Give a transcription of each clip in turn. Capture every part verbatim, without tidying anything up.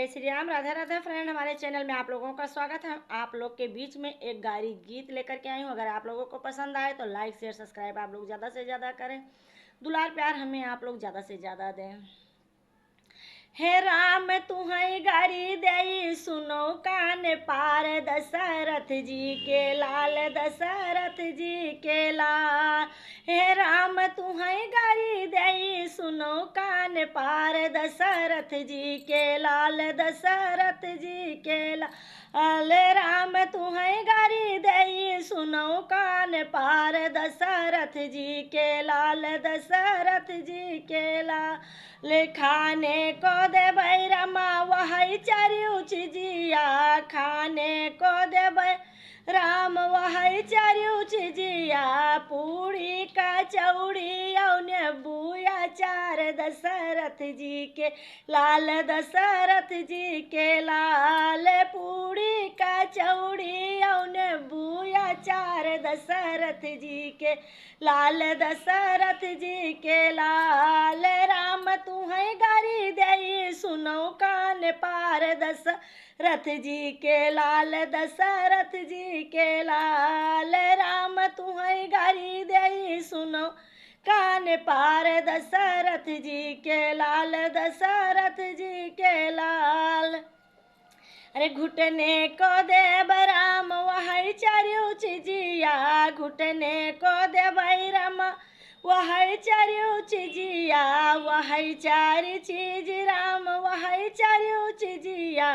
जय श्री राम, राधे राधे फ्रेंड। हमारे चैनल में आप लोगों का स्वागत है। आप लोग के बीच में एक गारी गीत लेकर के आई हूँ। अगर आप लोगों को पसंद आए तो लाइक, शेयर, सब्सक्राइब आप लोग ज़्यादा से ज़्यादा करें, दुलार प्यार हमें आप लोग ज़्यादा से ज़्यादा दें। हे राम तुहई गारी देई सुनो कान पार, दशरथ जी के लाल, दशरथ जी के लाल। हे राम तुहई गारी देई सुनो कान पार, दशरथ जी के लाल, दशरथ जी के लाल। अले राम तुहई गारी देई सुनो कान पार, दशरथ जी के लाल, दशरथ जी के लाल। ले खाने को देबै रामा वहै चारिउ चिजिया, खाने को देबै राम वहै चारिउ चिजिया, पूड़ी कचौड़ी औ नेबुआ चार, दशरथ जी के लाल, दशरथ जी के लाल। पूड़ी कचौड़ी औ नेबुआ चार, दशरथ जी के लाल, दशरथ जी के लाल। राम तुहई गारी देई सुनो कान पार, दशरथ जी के लाल, दशरथ जी के लाल। राम तुहई गारी देई सुनो कान पार, दशरथ जी के लाल, दशरथ जी के लाल। अरे घुटने को देब राम वहै चारिउ चिजिया, घुटने को देबै राम वहै चारिउ चिजिया, वहै चारि चिज राम वहै चारिउ चिजिया।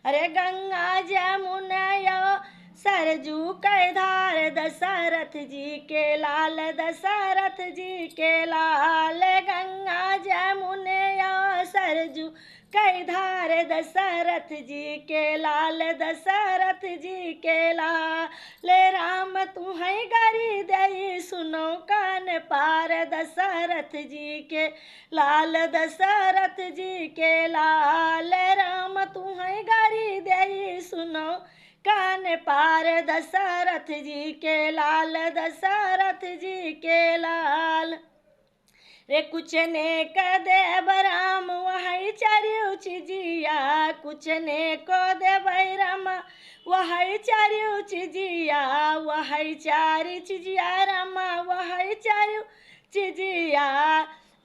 अरे गंगा जमुना औ सरजू कै धार, दशरथ जी के लाल, दशरथ जी के लाल। गंगा जमुना औ सरजू कै धार, दशरथ जी के लाल, दशरथ जी के लाल। ले राम तुहई गारी देई सुनो कान पार, दशरथ जी के लाल, दशरथ जी के लाल। राम तुहई गारी देई सुनो कान पार, दशरथ जी के लाल, दशरथ जी के लाल। रे कुचने क देब राम वहै चारिउ चिजिया, कुचने को देबै राम वहै चारिउ चिजिया, वहै चारि चिजिया राम वहै चारिउ चिजिया।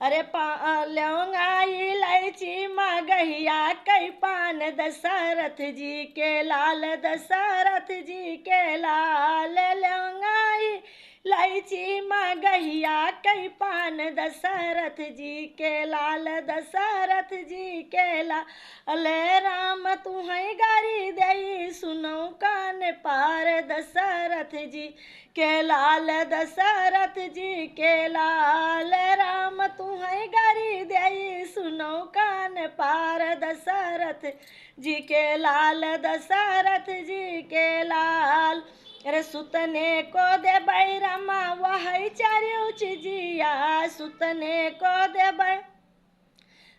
अरे पा-, लौंगा इलायची मगहिया कै पान, दशरथ जी के लाल, दशरथ जी के लाल। लौंगा इलायची मगहिया कै पान, दशरथ जी के लाल, दशरथ जी के लाल। अले राम तुहई गारी देई सुनो कान पार, दशरथ जी के लाल, दशरथ जी के लाल। राम तुहई गारी देई सुनो कान पार, दशरथ जी के लाल, दशरथ जी के लाल। अरे सुतने को देबै रामा वहै चारिउ चिजिया, सुतने को देबै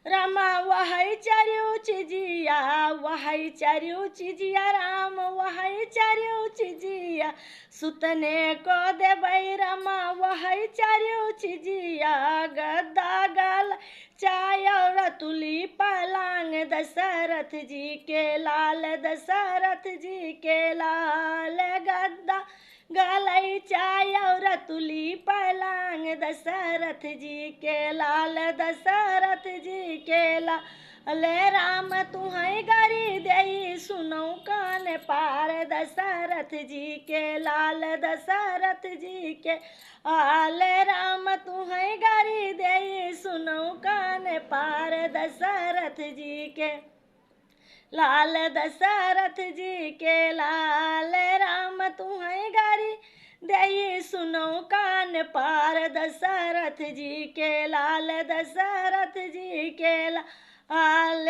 रामा वहै चारिउ चिजिया, वहै चारिउ चिजिया राम वहै चारिउ चिजिया। सुतने को देबै रामा वहै चारिउ चिजिया, गद्दा गलैचा औ रतुली पलांग, दशरथ जी के लाल, दशरथ जी के लाल। गद्दा गलैचा औ रतुली पलांग, दशरथ जी के लाल, दशरथ जी के लाल। अले राम तुहई गारी देई सुनो कान पार, दशरथ जी के लाल, दशरथ जी के। अले राम तुहई गारी देई सुनो कान पार, दशरथ जी के लाल, दशरथ जी के लाल। राम तुहई गारी देई सुनो कान पार, दशरथ जी के लाल, दशरथ जी के लाल।